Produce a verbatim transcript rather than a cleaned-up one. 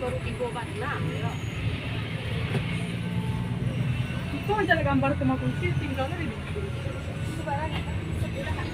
Baru tigo bana, yo. Itu aja ada gambar rumah kunci, tinggal di situ. Sebarang, sebelah.